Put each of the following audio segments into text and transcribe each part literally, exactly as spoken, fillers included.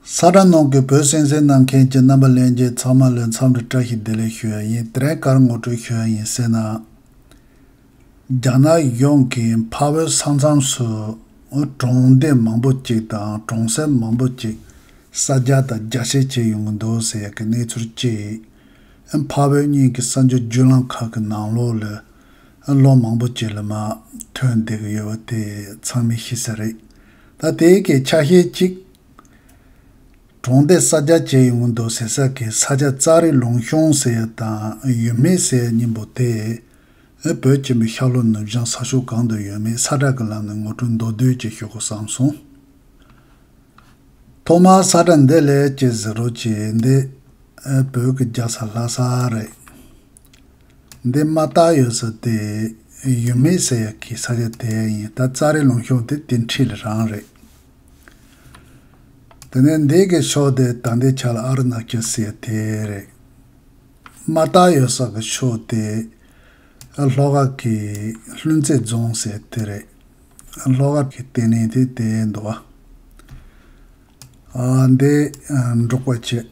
ས་ཁྲ་ནང་གི་བོད་གསན་གཟིགས་གནང་མཁན་གྱི་རྣམ་པ་ལྷན་རྒྱས་ཚང་མ་ལ་འཚམས་འདྲི་བཀྲ་ཤིས་བདེ་ལེགས་ཞུ་ཡ་ཡིན། དེ་རིང་ག་རེ་ངོ་སྤྲོད་ཞུ་ཡ་ཡིན་ཟེར་ན། རྒྱ་ནག་གཞུང་གིས་འཕགས་བོད་ས་མཚམས་སུ་གྲོང་སྡེ་མང་པོ་ཅིག་དང་གྲོང་གསེབ་མང་པོ་ཅིག་ས་རྒྱ་དང་རྒྱ་བསྐྱེད་བྱས་ཡོང་གི་འདུག་ཟེར་ཡ་གི་གནས་ཚུལ་གཅིག་འཕགས་བོད་གཉིས་ཀྱི་གསར་འགྱུར་བརྒྱུད་ལམ་ཁག་གི་ནང་ལོགས་ལ་ལོ་མང་པོ་ཅིག་ལ་མར་ཐོན་བསྡད་ཀྱི་ཡོད་པ་དེ་ཚང་མས་ཤེས་གསལ་རེད། ད་དེའི་གི་ཆ་ཤས་གཅིག་གྲོང་སྡེ་ས་རྒྱ་བྱས་ཡོང་གི་འདུག་ཟེར་ས་གི་ས་ཆ་ཙཱ་རི་ལུང་གཤོང་ཟེར་ཡ་དང་ཡུལ་མིང་ཟེར་ཡ་གཉིས་པོ་དེ་བོད་ཆེན་པོའི་ཤར་ལྷོ་ནུབ་བྱང་ས་ཕྱོགས་གང་དུ་ཡོད་མེད་ས་བཀྲ་གི་ལམ་ནས་ངོ་སྤྲོད་མདོར་བསྡུས་ཅིག་ཞུ་དགོས་བསམ་སོང་། ཐོག་མར་ས་བཀྲ་འདི་ལ་ཅིག་གཟིགས་རོགས་གྱིས། འདི་བོད་ཀྱི་རྒྱལ་ས་ལྷ་ས་རེད། འདི་མ་བཏགས་ཡོད་ས་དེ་ཡུལ་མིང་ཟེར་ཡ་གི་ས་ཆ་དེ་ཡིན། ད་ཙཱ་རི་ལུང་གཤོང་དེ་དེ་འཁྲིས་ལ་རང་རེད། དེ་ནས་འདི་གི་ཕྱོགས་དེ་ད་ལྟའི་ཆ་ལ་ཨ་རུ་ན་ཅལ་ཟེར་དེ་རེད། མ་བཏགས་ཡོད་ས་གི་ཕྱོགས་དེ་ལྷོ་ཁ་གི་ལྷུན་རྩེ་རྫོང་ཟེར་དེ་རེད། ལྷོ་ཁ་གི་ལྟེ་གནས་དེ་དེ་འདུག་བ། ཨ་འདི་ཨ་འབྲོག་པ་བྱས།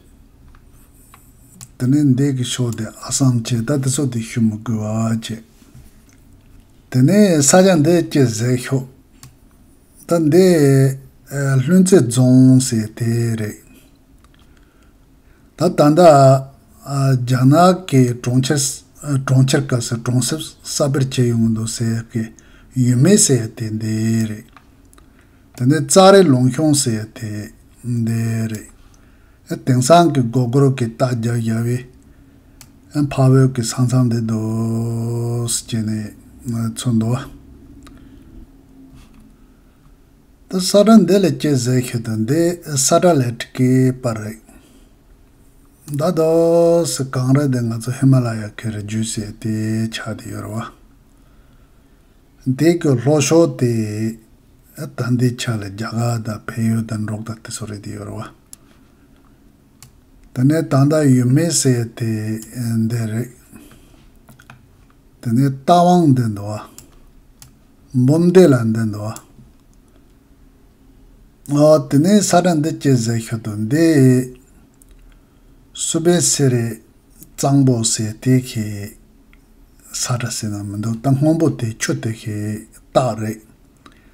དེ་ནས་འདི་གི་ཕྱོགས་དེ་ཨ་སམ་བྱས། ད་དེ་ཚོ་དེ་ཞུ་མི་དགོས་པ་བྱས། དེ་ནས་ས་ཆ་འདི་ཅིག་གཟིགས་ཤོག་ད་འདི་ཨ་ལྷུན་རྩེ་རྫོང་ཟེར་དེ་རེད། ད་ད་ལྟ་ཨ་རྒྱ་ནག་གི་གྲོང་ཁྱེར་ཨ་གྲོང་ཁྱེར་ག་ཟེར་གྲོང་གསེབ་གསར་སྤེལ་བྱས་ཡོང་གི་འདུག་ཟེར་ཡ་གི་ཡུལ་མིང་ཟེར་ཡ་དེ་འདི་རེད། དེ་ནས་ཙཱ་རི་ལུང་གཤོང་ཟེར་ཡ་དེ་འདི་རེད། ཨ་དེང་སང་གི་སྒོར་སྒོར་གྱི་རྟགས་རྒྱག་བཞག་པའི་ཨ་འཕགས་བོད་ཀྱི་ས་མཚམས་དེ་འདུག་ཟེར་བྱས་ནས་ང་ཚོ་འདུག་ད་ས་བཀྲ་འདི་ལ་ཅིག་གཟིགས་ཤིག་དང་། འདི་ས་བཀྲ་ལས་ཀྱི་པར་རེད། ད་དོ་སི་གངས་རི་འདི་ང་ཚོ་ཧི་མ་ལ་ཡ་གི་རི་རྒྱུད་ཟེར་དེ་ཆགས་བསྡད་ཡོད་རེད་བ། འདི་གི་ལྷོ་ཕྱོགས་དེ་ད་འདི་ཆ་ལ་རྒྱ་གར་དང་བལ་ཡུལ་དང་འབྲོག་དང་དེ་ཚོ་རེད་བསྡད་ཡོད་རེད་བ། དེ་ནས་ད་ལྟ་ཡུལ་མིང་ཟེར་དེ་འདི་རེད། དེ་ནས་རྟ་དབང་འདི་འདུག་བ། འབུམ་སྡེ་ལ་འདི་འདུག་བ། ཨོ་དེ་ནས་ས་བཀྲ་འདི་ཅིག་གཟིགས་ཤོག་དང་། འདི་སུ་བན་སི་རི་གཙང་པོ་ཟེར་དེ་གི་ས་བཀྲ་ཟེར་ན་མི་འདུག་ད་སྔོན་པོ་དེ་ཆུ་དེ་གི་རྟགས་རེད།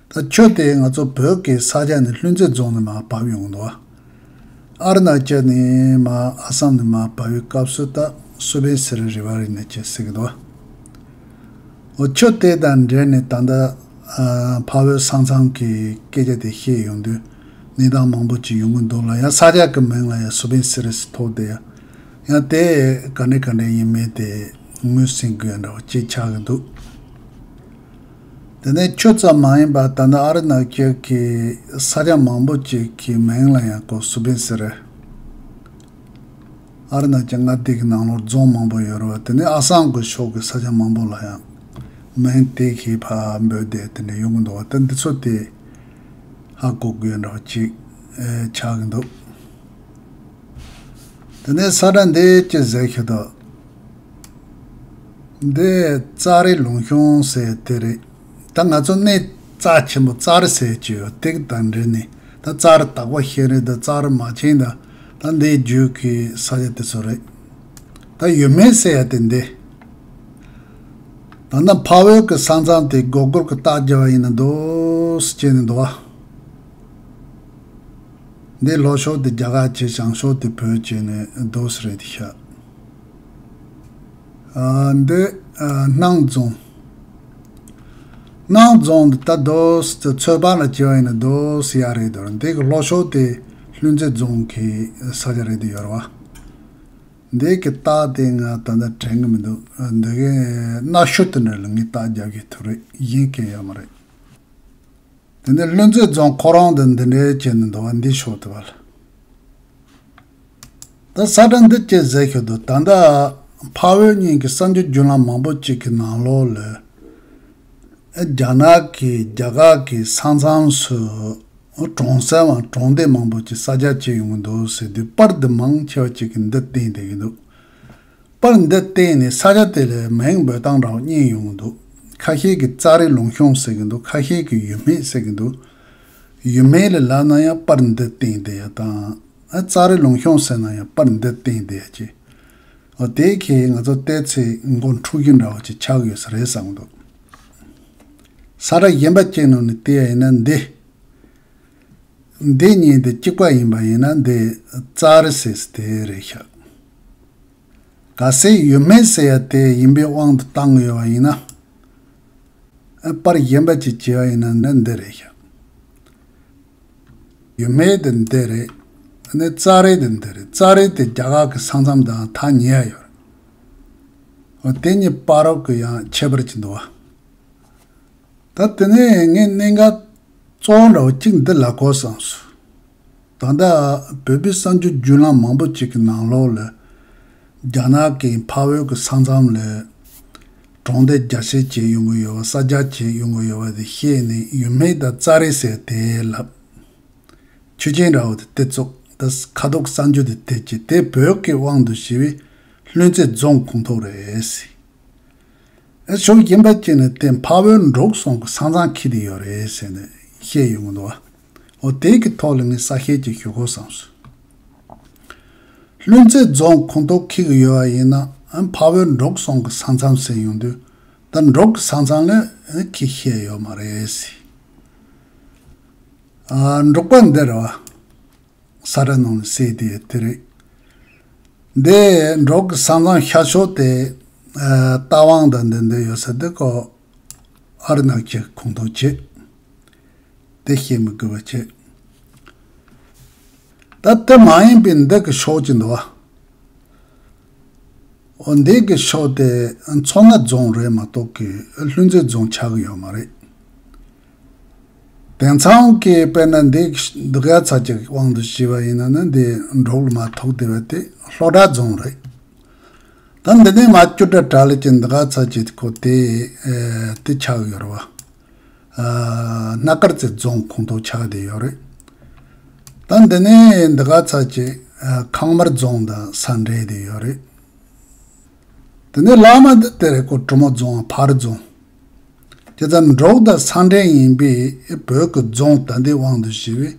ད་ཆུ་དེ་ང་ཚོ་བོད་ཀྱི་ས་ཆ་ནས་ལྷུན་རྩེ་རྫོང་ནས་མར་བབས་ཡོང་འདུག་ཨ་རུ་ན་ཅལ་ནས་མར་ཨ་སམ་ནས་མར་བབས་པའི་སྐབས་སུ་ད་སུ་བན་སི་རི་རི་བར་ཡིན་ན་ཅེས་ཟེར་གི་འདུག་འོ་ཆུ་དེ་དང་འབྲེལ་ནས་ད་ལྟ་ཨ་འཕགས་བོད་ས་མཚམས་ཀྱི་སྐད་ཆ་དེ་བཤད་ཡོང་དུས་གནས་སྟངས་མང་པོ་ཅིག་ཡོང་གི་འདུག་ལ། ཡང་ས་ཆ་གི་མིང་ལ་ཡང་སུ་བན་སི་རི་ཟེར་ཐོགས་དེ་ཡང་ཡང་དེ་ག་འདྲ་ག་འདྲ་ཡིན་མིན་དེ་ངོས་ཟིན་དགོས་འདྲ་བ་ཅིག་ཆགས་ཀྱི་འདུག་དེ་ནས་ཆུ་ཙམ་མ་ཡིན་པར་ད་ལྟ་ཨ་རུ་ན་ཅལ་གྱི་ས་ཆ་མང་པོ་ཅིག་གི་མིང་ལ་ཡང་ཁོ་སུ་བན་སི་རི། ཨ་རུ་ན་ཅལ་མངའ་སྡེ་གི་ནང་ལོགས་རྫོང་མང་པོ་ཡོད་རེད་བ། དེ་ནས་ཨ་སམ་གི་ཕྱོགས་ཀྱི་ས་ཆ་མང་པོ་ལ་ཡང་མིང་དེ་གི་ཕར་འབོད་དེ་དེ་འདྲ་ཡོང་གི་འདུག་བ། ད་འདི་ཚོ་དེ་ཧ་གོ་དགོས་འདྲ་བ་ཅིག་ཨེ་ཆགས་ཀྱི་འདུག་དེ་ནས་ས་བཀྲ་འདི་ཅིག་གཟིགས་ཤིག་དང་། འདི་ཙཱ་རི་ལུང་གཤོང་ཟེར་དེ་རེད། ད་ང་ཚོ་གནས་རྩ་ཆེན་པོ་ཙཱ་རི་ཟེར་གྱི་ཡོད་དེ་གི་དང་འབྲེལ་ནས་ད་ཙཱ་རི་དྭགས་པོ་ཤེས་རིག་དང་ཙཱ་རི་མ་ཆེན་དང་ད་འདིའི་རྒྱུད་ཀྱི་ས་ཆ་དེ་ཚོ་རེད། ད་ཡུལ་མིང་ཟེར་ཡ་དེ་འདི། ད་ནི་འཕགས་བོད་ཀྱི་ས་མཚམས་དེ་སྒོར་སྒོར་གྱི་རྟགས་རྒྱག་པ་ཡིན་ན་འདུག་སེ་བྱས་ནས་འདུག་བ། འདི་ལྷོ་ཕྱོགས་དེ་རྒྱ་གར་བྱས། བྱང་ཕྱོགས་དེ་བོད་བྱས་ནས་འདུག་སེ་རེད་དེ་ཤག་ཨ་འདི་ཨ་སྣང་རྫོང་། སྣང་རྫོང་འདི་ད་འདུག་སེ་ཚོད་དཔག་ལ་བྱས་པ་ཡིན་ན་འདུག་སེ་ཡག་རེད་འདུག་འདི་གི་ལྷོ་ཕྱོགས་དེ་ལྷུན་རྩེ་རྫོང་གི་ས་ཆ་རེད་དེ་ཡོད་རེད་བ། འདི་གི་རྟགས་དེ་ང་ད་ལྟ་དྲན་གི་མི་འདུག་འདི་གི་གནའ་ཤུལ་དེ་འདྲ་ལ་ངས་རྟགས་རྒྱག་གི་ཐུག་རེད། གཞན་གང་ཡང་ཡོད་མ་རེད། དེ་ནས་ལྷུན་རྩེ་རྫོང་ཁོ་རང་དེ་འདི་འདྲའི་བྱས་ནས་འདུག་བ། འདི་ཕྱོགས་དེ་བ་ལ། ད་ས་བཀྲ་འདི་ཅིག་གཟིགས་ཤིག་དང་། ད་ལྟ་འཕགས་བོད་གཉིས་ཀྱི་གསར་འགྱུར་བརྒྱུད་ལམ་མང་པོ་ཅིག་གི་ནང་ལོགས་ལ། རྒྱ་ནག་གིས་རྒྱ་གར་གྱི་ས་མཚམས་སུ་གྲོང་གསེབ་དང་གྲོང་སྡེ་མང་པོ་ཅིག་ས་རྒྱ་བྱས་ཡོང་གི་འདུག་ཟེར་དུས། པར་འདི་མང་ཆེ་བ་ཅིག་གིས་འདི་བསྟན་བསྡད་ཀྱི་འདུག་པར་འདི་བལྟས་ནས་ས་ཆ་དེ་ལ་མིང་འབོད་སྟངས་འདྲ་བོ་རྙེད་ཡོང་གི་འདུག་ཁ་ཤས་ཀྱིས་ཙཱ་རི་ལུང་གཤོང་ཟེར་གྱི་འདུག་ཁ་ཤས་ཀྱིས་ཡུལ་མིང་ཟེར་གྱི་འདུག་ཡུལ་སྨད་ལ་ལབ་ན་ཡང་པར་འདི་བཏིང་བསྡད་ཡ་དང་། ཨ་ཙཱ་རི་ལུང་གཤོང་ཟེར་ན་ཡང་པར་འདི་བཏིང་བསྡད་ཡ་ཅིག་འོ་དེ་ཁྱེད་ང་ཚོ་བལྟས་ཚེ་མགོ་འཁྲུག་རྒྱུ་འདྲ་བོ་ཅིག་ཆགས་ཡོད་ས་རེད་བསམ་འདུག་ས་ཁྲ་གཞན་པ་གཅིག་ནང་ནས་བལྟས་ཡ་ཡིན་ན་འདི། འདི་གཉིས་འདི་གཅིག་པ་ཡིན་པ་ཡིན་ན་འདི་ཙཱ་རི་ཟེར་དེ་རེད་ཤག་གལ་སྲིད་ཡུལ་སྨད་ཟེར་ཡ་དེ་ཡིན་པའི་དབང་དུ་བཏང་ཡོད་པ་ཡིན་ན། ཨ་པར་གཞན་པ་ཅིག་བྱས་པ་ཡིན་ན་འདི་འདི་རེད་ཤག་ཡུལ་སྨད་དེ་འདི་རེད། ཨ་ནི་ཙཱ་རི་དེ་འདི་རེད། ཙཱ་རི་དེ་རྒྱ་གར་གྱི་ས་མཚམས་དང་ཐག་ཉེ་ཡ་ཡོད་རེད། འོ་དེ་གཉིས་བར་རོ་གི་ཡང་ཁྱད་པར་ཅིག་འདུག་བ། ད་དེ་ནས་ངས་གནད་འགག་གཙོ་བོ་འདྲ་བོ་གཅིག་འདི་ལབ་དགོས་བསམས་སོང་། ད་ལྟ་བོད་པའི་གསར་འགྱུར་བརྒྱུད་ལམ་མང་པོ་ཅིག་གི་ནང་ལོགས་ལ། རྒྱ་ནག་གིས་འཕགས་བོད་ཀྱི་ས་མཚམས་ལ་གྲོང་སྡེ་རྒྱ་བསྐྱེད་བྱེད་ཡོང་གི་ཡོད་པ། ས་རྒྱ་བྱེད་ཡོང་གི་ཡོད་པ་དེ་ཤེས་ནས་ཡུལ་སྨད་དང་ཙཱ་རི་ཟེར་དེ་ལབ། ཆོས་ཅན་འདྲ་བོ་དེ་དེ་ཙོག་ད་ཁ་ཐུག་གསར་འགྱུར་དེ་དེ་ཅི་དེ་བོད་ཀྱི་དབང་དུ་བྱས་པའི་ལྷུན་རྩེ་རྫོང་ཁོངས་གཏོགས་རེད་ཟེར། ཨེ་ཕྱོགས་གཞན་པ་གཅིག་ནས་དེ་འཕགས་བོད་འབྲོག་གསུམ་གྱི་ས་མཚམས་འཁེལ་བསྡད་ཡོད་རེད་ཟེར་ནས་བཤད་ཡོང་གི་འདུག་བ། འོ་དེ་གི་ཐོག་ལ་ངས་གསལ་བཤད་ཅིག་ཞུ་དགོས་བསམས་སོང་། ལྷུན་རྩེ་རྫོང་ཁོངས་གཏོགས་འཁེལ་གི་ཡོད་པ་ཡིན་ན་ཨ་འཕགས་བོད་འབྲོག་གསུམ་གྱི་ས་མཚམས་ཟེར་ཡོང་དུས། ད་འབྲོག་གི་ས་མཚམས་ལ་ཨ་འཁེལ་བཤད་ཡོད་མ་རེད་ཟེར། ཨ་འབྲོག་པ་འདི་རེད་བ། ས་ཁྲ་ནང་ནས་གསལ་དེ་དེ་རེད། འདི་འབྲོག་གི་ས་མཚམས་ཤར་ཕྱོགས་དེ། ཨ་རྟ་དབང་དང་འདི་འདི་ཡོད་ས་འདི་ཀོ། ཨ་རི་ནག་ཆུ་ཁོངས་གཏོགས་བྱེད། དེ་བཤད་མི་དགོས་པ་བྱེད། ད་དེ་མ་ཡིན་པའི་འདི་གི་ཕྱོགས་ཀྱི་འདུག་བ། འོ་འདི་གི་ཕྱོགས་དེ་མཚོ་སྣ་རྫོང་རེད་མ་གཏོགས་ཀྱི་ལྷུན་རྩེ་རྫོང་ཆགས་ཀྱི་ཡོད་མ་རེད། དེང་སང་གི་དཔེར་ན་འདི་འདི་ག་ཚ་གྱི་དབང་དུ་བྱས་པ་ཡིན་ན་ནི་འདི་འབྲོག་ལ་མ་ཐུག་བསྡད་པ་དེ་ལྷོ་བྲག་རྫོང་རེད། ད་འདི་ནས་མ་བཅུ་ཕྲག་གྲ་ལ་ཅི་འདི་ག་ཚ་གྱི་ཁོ་དེ་ཨེ་དེ་ཆགས་ཡོད་རེད་བ། ཨ་སྣ་དཀར་རྩེ་རྫོང་ཁོངས་གཏོགས་ཆགས་བསྡད་ཡོད་རེད། ད་འདི་ནས་འདི་ག་ཚ་གྱི་ཨ་ཁང་དམར་རྫོང་དང་ས་འབྲེལ་བསྡད་ཡོད་རེད། དེ་ནས་ལྷག་མ་འདི་དེ་རེད་ཀོ། གྲུ་མོ་རྫོང་། ཕ་རི་རྫོང་། དེ་ཚ་འབྲོག་དང་ས་འབྲེལ་ཡིན་པའི་བོད་ཀྱི་རྫོང་ད་ལྟའི་དབང་དུ་བྱས་པའི་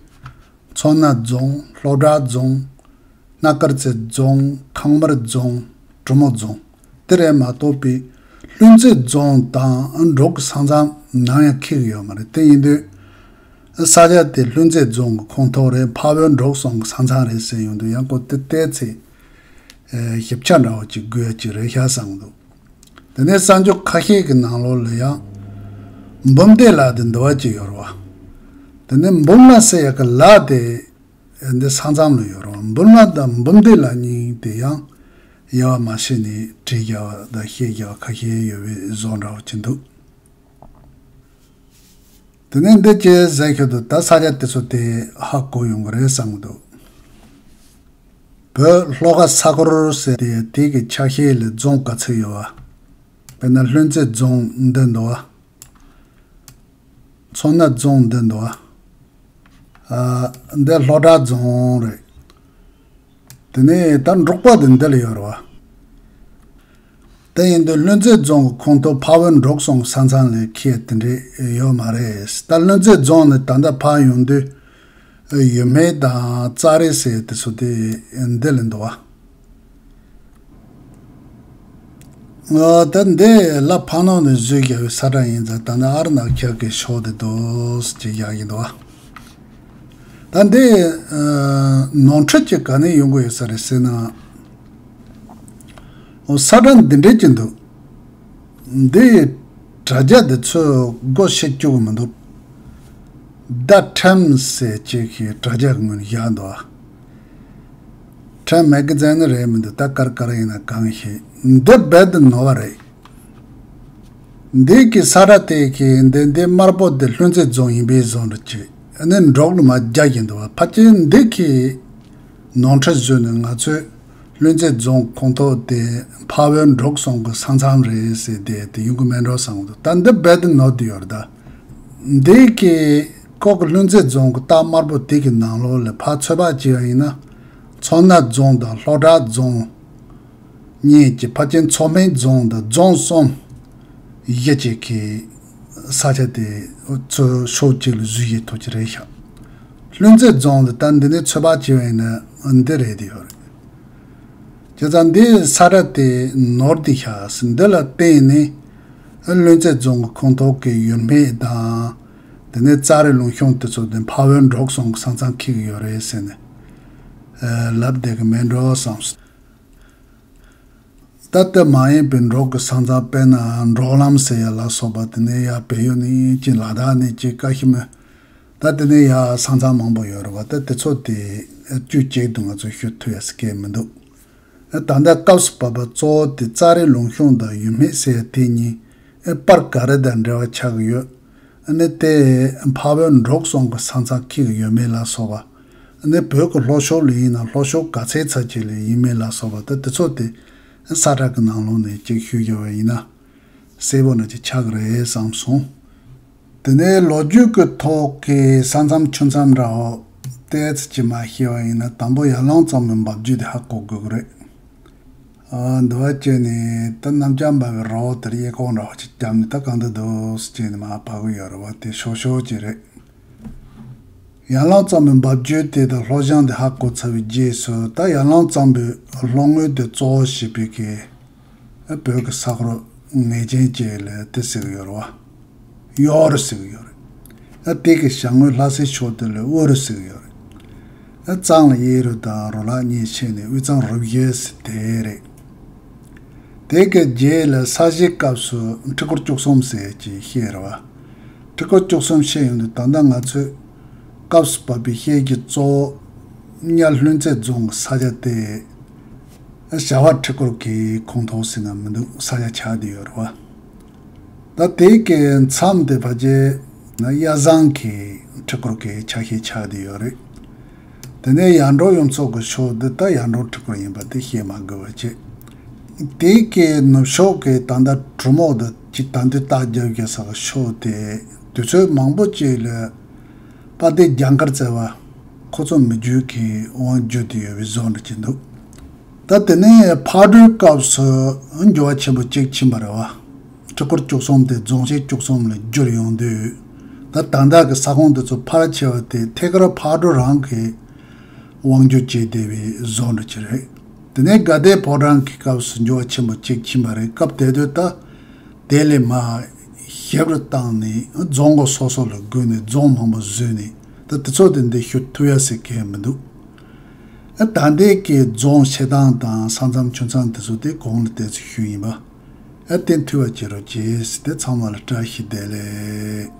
མཚོ་སྣ་རྫོང་། ལྷོ་བྲག་རྫོང་། སྣ་དཀར་རྩེ་རྫོང་། ཁང་དམར་རྫོང་། གྲུ་མོ་རྫོང་། དེ་རེད་མ་གཏོགས་པའི་ལྷུན་རྩེ་རྫོང་དང་འབྲོག་གི་ས་མཚམས་ནམ་ཡང་འཁེལ་གི་ཡོད་མ་རེད། དེ་ཡིན་དུས་ས་ཆ་དེ་ལྷུན་རྩེ་རྫོང་གི་ཁོངས་གཏོགས་རེད། འཕགས་བོད་འབྲོག་གསུམ་གི་ས་མཚམས་རེད་ཟེར་ཡོང་དུས་ཡང་ཁོ་དེ་བལྟས་ཚེ་ཨེ་ཞིབ་ཆ་འདྲ་བོ་ཅིག་དགོས་ཡ་ཅིག་རེད་ཤག་བསམ་འདུག་དེ་ནས་གསར་འགྱུར་ཁ་ཤས་ཀྱི་ནང་ལོགས་ལ་ཡང་འབུམ་སྡེ་ལ་དེ་འདི་བ་ཅིག་ཡོད་རེད་བ། དེ་ནས་འབུམ་ལ་ཟེར་ཡ་གི་ལ་དེ་འདི་ས་མཚམས་ལ་ཡོད་རེད་བ། འབུམ་ལ་དང་འབུམ་སྡེ་ལ་གཉིས་དེ་ཡང་དབྱེ་བ་མ་ཕྱེ་ནས་བྲིས་བཞག་པ་དང་བཤད་བཞག་པ་ཁ་ཤས་ཡོད་པའི་བཟོ་འདྲ་བོ་ཅིག་འདུག་དེ་ནས་འདི་ཅི་ཟེར་ཁྱོད་དུ་ད་ས་ཆ་དེ་ཚོ་དེ་ཧ་གོ་ཡོང་གི་རེད་བསམ་གི་འདུག་བོད་ལྷོ་ཁ་ས་འཁོར་ཟེར་ཏེ་དེ་གི་ཆ་ཤས་ལ་རྫོང་ག་ཚོད་ཡོད་བ། དཔེར་ན་ལྷུན་རྩེ་རྫོང་འདི་འདུག་བ། མཚོ་སྣ་རྫོང་འདི་འདུག་བ། ཨ་འདི་ལྷོ་བྲག་རྫོང་རེད། དེ་ནས་ད་འབྲོག་པ་དེ་འདི་ལ་ཡོད་རེད་བ། དེ་ཡིན་དུས་ལྷུན་རྩེ་རྫོང་གི་ཁོངས་གཏོགས་འཕགས་བོད་འབྲོག་གསུམ་ས་མཚམས་ལ་ཁེལ་དེ་འདྲས་ཡོད་མ་རེད། ད་ལྷུན་རྩེ་རྫོང་ནས་ད་ལྟ་ཕར་ཡོང་དུས་ཡུལ་སྨད་དང་ཙཱ་རི་ཟེར་དེ་ཚོ་དེ་འདི་ལ་འདུག་བ། ཨ་ད་འདི་ལ་ཕ་ནང་ནས་བཟོས་བཞག་པའི་ས་ཁྲ་ཡིན་ཙང་ད་ནི་ཨར་ནག་ཁྱག་གི་ཕྱོགས་དེ་འདུག་ཅེས་བཞག་གི་འདུག་བ། ད་འདི་ཨ་ནོར་འཁྲུལ་གྱི་ག་ནས་ཡོང་གི་ཡོད་ས་རེད་ཟེར་ན། འོ་ས་ཁྲ་འདི་འདྲས་ཀྱི་འདུག་འདི་དྲ་རྒྱ་འདི་ཚོས་སྒོ་ཕྱེ་བཅུག་གི་མི་འདུག་ད་ཁྲམ་ཟེར་ཅིག་གིས་དྲ་རྒྱ་གི་ངོས་ནས་བཞག་འདུག་ཁྲམ་མེ་གི་ཛན་ནི་རེད་མི་འདུག་ད་གར་གར་ཡིན་ན་གང་ཤེས། འདི་རྦད་དེ་ནོར་བ་རེད། འདི་གི་ས་ཁྲ་དེ་གི་འདི་འདི་དམར་པོ་འདི་ལྷུན་རྩེ་རྫོང་ཡིན་པའི་བཟོ་འདྲ་ཅིག་ཨ་ནི་འབྲོག་ལ་མ་རྒྱ་བཞིན་འདུག་བ། ཕལ་ཆེར་འདི་གི་ནོར་འཁྲུལ་བཟོས་ནས་ང་ཚོས་ལྷུན་རྩེ་རྫོང་ཁོངས་གཏོགས་དེ་འཕགས་བོད་འབྲོག་གསུམ་གི་ས་མཚམས་རེད་ཟེར་དེ་དེ་ཡོང་གི་མེད་འགྲོ་བསམ་གི་འདུག་ད་འདི་རྦད་དེ་ནོར་བསྡད་ཡོད་རེད་ད། འདི་གི་ཁོ་གི་ལྷུན་རྩེ་རྫོང་གི་རྟགས་དམར་པོ་དེ་གི་ནང་ལོགས་ལ་ཕར་ཚོད་དཔག་བྱས་པ་ཡིན་ན། མཚོ་སྣ་རྫོང་དང་ལྷོ་བྲག་རྫོང་གཉིས་ཀྱི་ཕལ་ཆེར་མཚོ་སྨད་རྫོང་དང་རྫོང་གསུམ་བཞི་བཅས་ཀྱི་ས་ཆ་དེ་ཚོ་ཕྱོགས་གཅིག་ལ་བཟོས་ཡོད་ཐུབ་ཀྱི་རེད་ཤག་ལྷུན་རྩེ་རྫོང་དེ་ད་འདི་ནས་ཚོད་དཔག་བྱས་པ་ཡིན་ན་འདི་རེད་དེ་ཡོད་རེད། བྱས་ཙང་འདི་ས་ཁྲ་དེ་ནོར་དེ་ཤག་ཟིན་འདི་ལ་བརྟེན་ནས་ལྷུན་རྩེ་རྫོང་གི་ཁོངས་གཏོགས་ཀྱི་ཡུལ་སྨད་དང་། དེ་ནས་ཙཱ་རི་ལུང་གཤོང་དེ་ཚོ་དེ་འཕགས་བོད་འབྲོག་གསུམ་གྱི་ས་མཚམས་འཁེལ་གྱི་ཡོད་རེད་ཟེར་ནས་ལབ་བསྡད་ཀྱི་མེད་འགྲོ་བསམ་སོང་། ད་ལྟ་མ་ཡིན་པའི་འབྲོག་གི་ས་མཚམས་དཔེར་ན་འབྲོག་ལམ་ཟེར་ཡ་ལ་སོགས་པ་དེ་ནས་ཡར་བལ་ཡུལ་ནས་ཅིག་ལ་དྭགས་ནས་ཅིག་ཀ་ཤི་མི། ད་དེ་ནས་ཡར་ས་མཚམས་མང་པོ་ཡོད་རེད་བ། ད་དེ་ཚོ་དེ་དཀྱུས་གཅིག་ཏུ་ང་ཚོས་ཞུ་ཐུབ་ཡ་ཟེར་མཁན་མི་འདུག་ད་ལྟ་སྐབས་སུ་བབས་པ་གཙོ་བོ་དེ་ཙཱ་རི་ལུང་གཤོང་དང་ཡུལ་སྨད་ཟེར་ཡ་དེ་གཉིས་པར་ག་རེ་དང་འབྲེལ་བ་ཆགས་ཀྱི་ཡོད། ཨ་ནི་དེ་འཕགས་བོད་འབྲོག་གསུམ་གྱི་ས་མཚམས་འཁེལ་གྱི་ཡོད་མེད་ལ་སོགས་པ། ཨ་ནི་བོད་ཀྱི་ལྷོ་ཕྱོགས་ལ་ཡིན་ན་ལྷོ་ཕྱོགས་ག་ཚད་ཚད་ཅིག་ལ་ཡིན་མིན་ལ་སོགས་པ་ད་དེ་ཚོ་དེ་ས་ཁྲ་གི་ནང་ལོགས་ནས་ཅིག་ཞུས་བཞག་པ་ཡིན་ན་གསལ་པོ་ན་ཅིག་ཆགས་ཀྱི་རེད་བསམ་སོང་། དེ་ནས་ལོ་རྒྱུས་ཀྱི་ཐོག་གི་ས་མཚམས་ཆུ་མཚམས་འདྲ་བོ་ཏོག་ཙམ་ཅིག་མར་བཤད་པ་ཡིན་ན་དང་པོ་ཡར་ལུང་གཙང་པོའི་འབབ་རྒྱུད་དེ་ཧ་གོ་དགོས་ཀྱི་རེད། ཨ། འདི་བ་བྱས་ནས་ད་གནམ་ལྕགས་འབབ་པའི་རི་བོ་དེར་གཡས་སྐོར་འདྲ་བ་ཅིག་བརྒྱབ་ནས་ད་གང་འདྲ་འདུག་ཟེར་བྱས་ནས་མར་བབས་ཀྱི་ཡོད་རེད་བ། དེ་ཤོག་ཤོག་ཅིག་རེད། ཡར་ལུང་གཙང་པོའི་འབབ་རྒྱུད་དེ་དང་ལྷོ་བྱང་དེ་ཧ་གོ་ཚར་བའི་རྗེས་སུ་ད་ཡར་ལུང་གཙང་པོའི་ལྷོ་ངོས་དེ་གཙོ་བོ་བྱས་པའི་གི་བོད་ཀྱི་ས་ཁུལ་ངེས་ཅན་ཅིག་ལ་དེ་ཟེར་གྱི་ཡོད་རེད་བ། གཡོ་རུ་ཟེར་གྱི་ཡོད་རེད། ཨ། དེ་གི་བྱང་ངོས་ལྷ་སའི་ཕྱོགས་དེ་ལ་དབུ་རུ་ཟེར་གྱི་ཡོད་རེད། ཨ། གཙང་ལ་གཡས་རུ་དང་རུ་ལག་གཉིས་ཕྱེ་ནས་དབུས་གཙང་རུ་བཞི་ཟེར་དེ་རེད། དེ་གི་རྗེས་ལ་ས་གཞིའི་སྐབས་སུ་ཁྲི་སྐོར་བཅུ་གསུམ་ཟེར་གྱི་བཤད་རེད་བ། ཁྲི་སྐོར་བཅུ་གསུམ་བཤད་ཡོང་དུས་ད་ལྟ་ང་ཚོས་སྐབས་སུ་བབས་པའི་བཤད་རྒྱུ་གཙོ་བོ་གཉའ་ལྷུན་རྩེ་རྫོང་གི་ས་ཆ་དེ་བྱ་བ་ཁྲི་སྐོར་གྱི་ཁོངས་གཏོགས་ཟེར་ན་མི་འདུག་ས་ཆ་ཆགས་བསྡད་ཡོད་རེད་བ། ད་དེ་གི་མཚམས་དེ་ཕལ་ཆེར་གཡའ་བཟང་གི་ཁྲི་སྐོར་གྱི་ཆ་ཤས་ཆགས་བསྡད་ཡོད་རེད། དེ་ནས་ཡར་འབྲོག་གཡུ་མཚོ་གི་ཕྱོགས་འདི་ད་ཡར་འབྲོག་ཁྲི་སྐོར་ཡིན་པ་དེ་བཤད་མ་དགོས་པ་བྱས། དེ་གི་ནུབ་ཕྱོགས་ཀྱི་ད་ལྟ་གྲུ་མོ་དེ་ཅིག་ད་འདི་རྟགས་རྒྱབ་རྒྱག་ས་གི་ཕྱོགས་དེ་དུས་ཚོད་མང་པོ་ཅིག་ལ་དཔལ་ལྡན་རྒྱ་མཁར་རྩེ་བ་ཁོ་ཚོ་མི་རྒྱུད་ཀྱི་དབང་བསྒྱུར་དུ་ཡོད་པའི་བཟོ་འདྲ་ཅིག་འདུག་ད་དེ་ནས་ཕག་གྲུའི་སྐབས་སུ་འགྱུར་བ་ཆེན་པོ་གཅིག་ཕྱིན་པ་རེད་བ། ཁྲི་སྐོར་བཅུ་གསུམ་དེ་རྫོང་ཆེན་བཅུ་གསུམ་ལ་བསྒྱུར་ཡོང་དུས། ད་ད་ལྟ་གི་ས་ཁོངས་དེ་ཚོ་ཕལ་ཆེ་བ་དེ་ཐད་ཀར་ཕག་གྲུ་རང་གིས་དབང་སྒྱུར་བྱས་བསྡད་པའི་བཟོ་འདྲ་ཅིག་རེད། དེ་ནས་དགའ་ལྡན་ཕོ་བྲང་གི་སྐབས་སུ་འགྱུར་བ་ཆེན་པོ་གཅིག་ཕྱིན་པ་རེད། སྐབས་དེ་དུས་ད་དེ་ལས་མར་ཞབས་རུ་བཏང་ནས་རྫོང་ཁག་སོ་སོ་ལ་བགོས་ནས་རྫོང་མང་པོ་བཟོས་ནས་ད་དེ་ཚོ་དེ་འདི་ཞུ་ཐུབ་ཡ་ཟེར་མཁན་མི་འདུག་ཨ། ད་ལྟའི་གི་རྫོང་ཆེ་ཐང་དང་ས་མཚམས་ཆུང་ཐང་དེ་ཚོ་དེ་གོང་ལ་དེ་ཚོ་ཞུས་ཡིན་པ། ཨ། དེ་འཐུས་པ་བྱེད་རོགས་གྱིས། དེ་ཚང་མ་ལ་བཀྲ་ཤིས་བདེ་ལེགས།